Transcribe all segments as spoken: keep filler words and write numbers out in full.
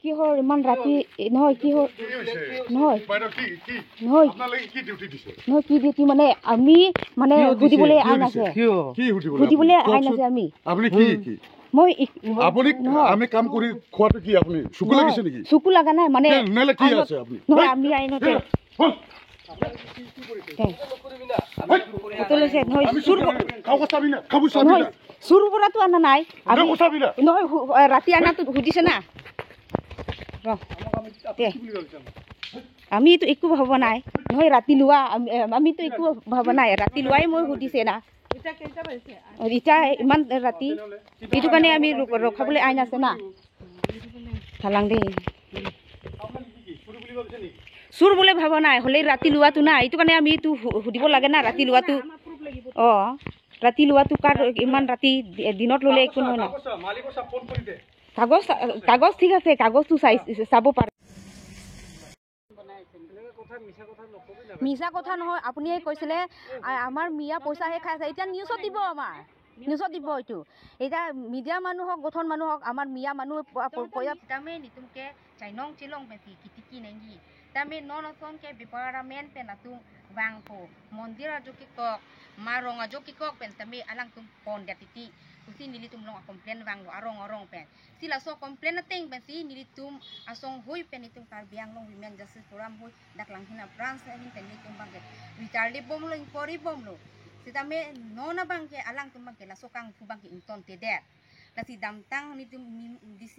কিহৰ ইমান ৰাতি? এ, নহয়, কিহৰ? কি হৈছে? নহয়। বাইদেউ, কি, কি? নহয়। আপোনালোকে কি ডিউটি দিছে? নহয়, কি ডিউটি মানে, আমি মানে কিয় দিছে? সুধিবলৈ কিয় আইন দিছে? আছে। কিয়? কি সুধিবলৈ? সুধিবলৈ আপুনি? আইন আছে কওকচোন। আমি। আপুনি কি, কি? মই ই- আপুনি, নহয়। আমি কাম কৰি খোৱাটো কি আপুনি চকু নহয়, লাগিছে নেকি? চকু লগা নাই মানে। কি, নহ'লে কি আইনত- আছে আপুনি? নহয়, হেই! আমি আইনতে। হেই! হল! দে। ফটো লৈছে, নহয়, আমি চুৰ চুৰ কৰ- কৰি খাব চাবি না, খাব চাবি নহয়, না। চুৰ কৰাটো অনা নাই। আমি দে, চাবি না। নহয়, হু- এ, ৰাতি আনাটো সুধিছে না। ৰ। দে। আমিতো একো ভবা নাই। নহয়, ৰাতি লোৱা, আমি, এ, আমিতো একো ভবা নাই। ৰাতি লোৱাই মই সুধিছে না। এতিয়া ইমান ৰাতি, এইটো কাৰণে আমি ৰ-, ৰখাবলৈ আইন আছে না। খালাং দেই। চুৰ বুলি ভবা নাই, হ'লে ৰাতি লোৱাটো না, এইটো কাৰণে আমি এইটো সু-, সুধিব লাগে না, ৰাতি লোৱাটো। অ, ৰাতি লোৱাটো কাৰ ইমান ৰাতি দি-, দিনত ল'লে একো নহয় না। কাগজ, কাগজ ঠিক আছে, কাগজটো চাই, চাব পাৰে। মিছা কথা নহয়, আপুনি কৈছিলে, আ-, আমাৰ মিয়া পইচাহে খাই আছে। এতিয়া নিউজত দিব আমাৰ। নিউজত দিব এইটো। এতিয়া মিডিয়া মানুহ হওক, গঠন মানুহ হওক, আমাৰ মিয়া মানুহ প-, প-, পইচা tame nitum ke chainong chelong pensi kitiki nangji. Tame non ason ke bepar amen pen latum vangpo. Mondir ajo kekok, marong ajo kekok pen tame alangtum pon dia titi. Pusi nelitum along a-complain vanglo arong arong pen. Si laso complain ateng pensi nelitum asong hui pen nelitum Karbi Anglong Women Justice Forum hui dak Langhin a-branch ahin pen nelitum abangke richard li bomlo, inquiry bomlo. Sitame non abangke alangtum abangke laso kangpu abangke ingtontedet. Lasi damtang nelitum mem-, D C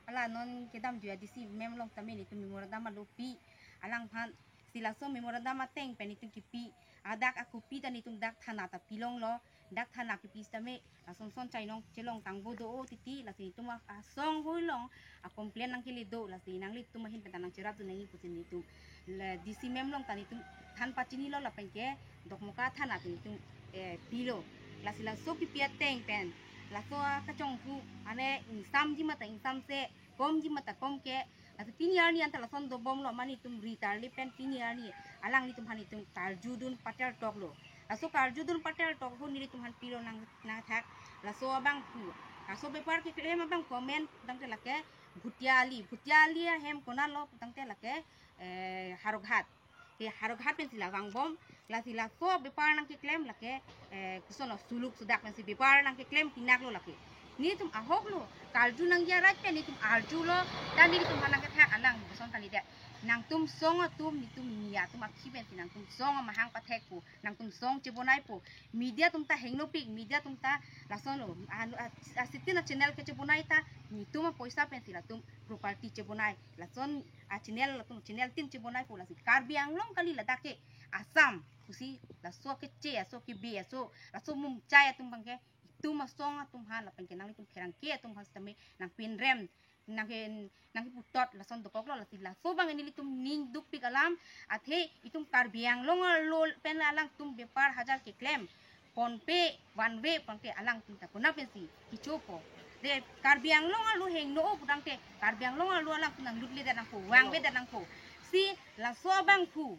ala non kedam juya D C ma'am along tame nelitum memorandum alopi. Alangphan si laso memorandum ateng pen nelitum kipi. Adak a-copy ta nelitum dak thana ta pilonglo. Dak thana kipi sitame lason son chainong chelong tangbo do-o titi, lasi nelitum a-, asong hui along a-complain nangkele do, lasi nanglitum ahin pen ta nangcherapdun nangji pusi nelitum le D C ma'am along ta nelitum than pachinilo, lapen ke Dokmoka thana pen nelitum, eh, pilo. Lasi laso kipi ateng pen laso a-kachonghu ane ingsamji mata ingsamse, komji mata komke. Lasi pini arni anta lason dobomlo, mane nelitum richard li pen pini arni alanglitum aphan nelitum karjudun patel toklo. Laso karjudun patel tok ahut nelitum aphan pilo nang, nangthak. Laso abangphu, laso bepar keklem abang comment tangte lake Bhutia Ali. Bhutia Ali ahem konatlo tangte lake, eh, Howraghat. Ke Howraghat pensi la vangbom. Lasi laso bepar nangkeklem lake, eh, koson lo, Suluk Sudak pensi bepar nangkeklem pinaklo lake. Nelitum ahoklo, karju nangji arat pen nelitum arjulo, ta nelitum aphan nangkethak alang koson kalidet. Nangtum song atum, nelitum miya atum aphi pensi nangtum song amahang pathekpo, nangtum song chebonaipo. Media atum ta hengnopik, media atum ta lasonlo, anu, a, a, sitin a-channel kechebonai ta nelitum apoisa pensi latum property chebonai. Lason a-channel latum channel tin chebonaipo, lasi Karbi Anglong kali, ladak ke Assam pusi laso keche, laso kebe, laso, laso mumchai atum abangke itum asong atum aphan lapen ke nanglitum pherangke atum aphan sitame nangpinrem, nangke, nangkeputot lason dokoklo. Lasi laso abang nelitum ning dukpik alam, athe itum Karbi Anglong arlo pen alangtum bepar hajar keklem, PhonePe, OneWay abangke alangtum ta konat pensi kechopo? De Karbi Anglong arlo hengno-o putangte, Karbi Anglong arlo alangtum nanglutledet nangpo, vangvedet nangpo. Si laso abangphu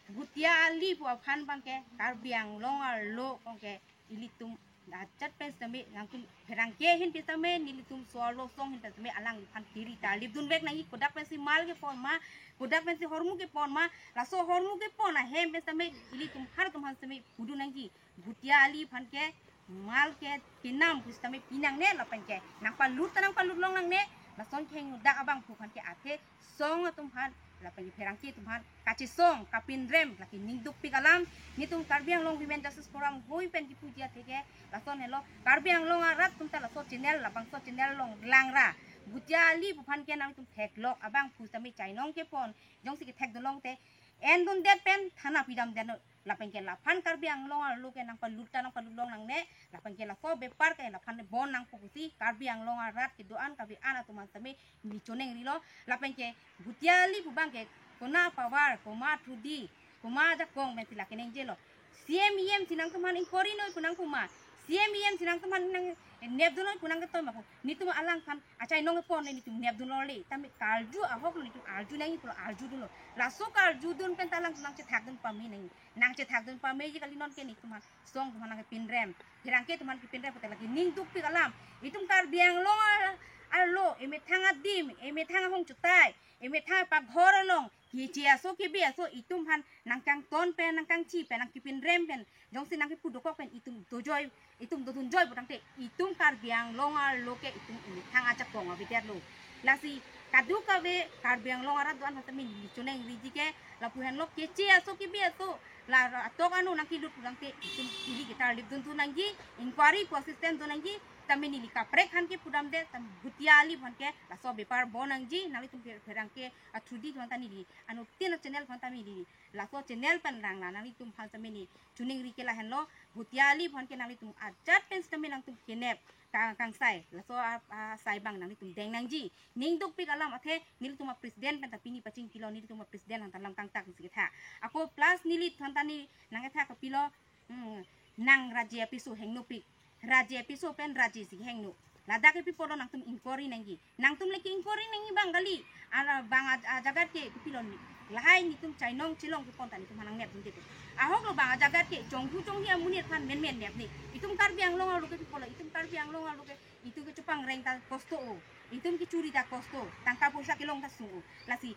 Bhutia Ali pu aphan abangke Karbi Anglong arlo abangke ilitum ajat pen sitame nangtum pherangke ahin pen sitame, nelitum so-arlo asong ahin pen sitame alangliphan tiri tarlip dunvek nangji, kodak pensi mal kepon ma, kodak pensi hormu kepon ma. Laso hormu kepon ahem pen sitame ilitum har atum aphan sitame pudun nangji. Bhutia Ali aphan ke mal ke pinam pu sitame pinangne, lapen ke nangpalut ta nangpalut long nangne. Lason ke hengdak abangphu aphan ke athe song atum aphan lapen ke pherangke atum aphan kachesong kapinrem lake ning dukpik alam. Nelitum Karbi Anglong Women Justice Forum hui pen kipuji athe ke lason helo, Karbi Anglong arat atum ta laso channel, labangso channel along langra. Bhutia Ali pu aphan ke nangtum theklok, abangphu sitame chainong kepon, jongsi kethekdun longte endundet pen thana pidamdet, lapen ke laphan Karbi Anglong arlo ke nangpalut ta nangpalut long nangne, lapen ke laso bepar ke laphan bon nangpo pusi Karbi Anglong arat kedo-an Karbi an atum aphan sitame nechonengrilo. Lapen ke Bhutia Ali pu abangke kona power, komat hudi, komat ajakong pensi lake nengjelo. C M E M si nangtum aphan inquiry noi pu nangpu ma, C M E M si nangtum aphan nangnepdun noi pu nangketoi ma pu. Nelitum alangphan achainong kepon le nelitum nepdunlo le. Tame karju ahoklo, nelitum arju nangji pulo arjudunlo. Laso karjudun pen ta alangtum nangchethakdun pame nangji. Nangchethakdun pameji kali, non ke nelitum asong atum aphan nangkepinrem, pherangke atum aphan kepinrem pute lake ning dukpik alam. Itum Karbi Anglong ar-, arlo, emethang adim, emethang ahong chutai, emethang paghor along, keche aso kebe aso itum aphan nangkangton pen, nangkangchi pen, nangkipinrem pen, jongsi nangkipu dokok pen itum dojoi, itum dodunjoi putangte, itum Karbi Anglong arlo ke itum emethang ajakong avedetlo. Lasi kadokave Karbi Anglong arat do-an aphan tame neli choningri ji ke lapu henlo, keche aso kebe aso, la atok ano nangkelut putangte itum ili ketarlip dun tu nangji, inquiry pu system dun nangji, tame neli kaprek aphan ke pudamde, tam Bhutia Ali aphan ke laso bepar bon nangji, nanglitum pherangke athudi aphan ta neli anuttin a-channel aphan tame neli laso channel pen rang la nanglitum aphan tame neli choningri ke lahenlo, Bhutia Ali aphan ke nanglitum ajat pen sitame nangtum kenep ka-, kangsai, laso a, asai abang nanglitum deng nangji. Ning dukpik alam athe nelitum a-president pen ta pini pachingkilo, nelitum a-president aphan ta lam kangtak si ketha. Ako plus neliphan ta ne nangketha kopilo, hmm, nang raje apiso hengnopik. Raje apiso pen raje si hengno. Ladak ke pi apotlo nangtum inquiry nangji. Nangtum le ke-inquiry nangji abang kali. Ara bang a, ajagat ke kopilo ne. Lahai netum chainong chelong kepon ta netum aphan nangnep dunde ko. Ahoklo bang ajagat ke chonghu chonghi amonit aphan menmen nep ne. Itum Karbi Anglong arlo ke pi apotlo, itum Karbi Anglong arlo ke itum ke chopangreng ta kosto o. Itum kechuri ta kosto. Tangka poisa kelong ta sung o. Lasi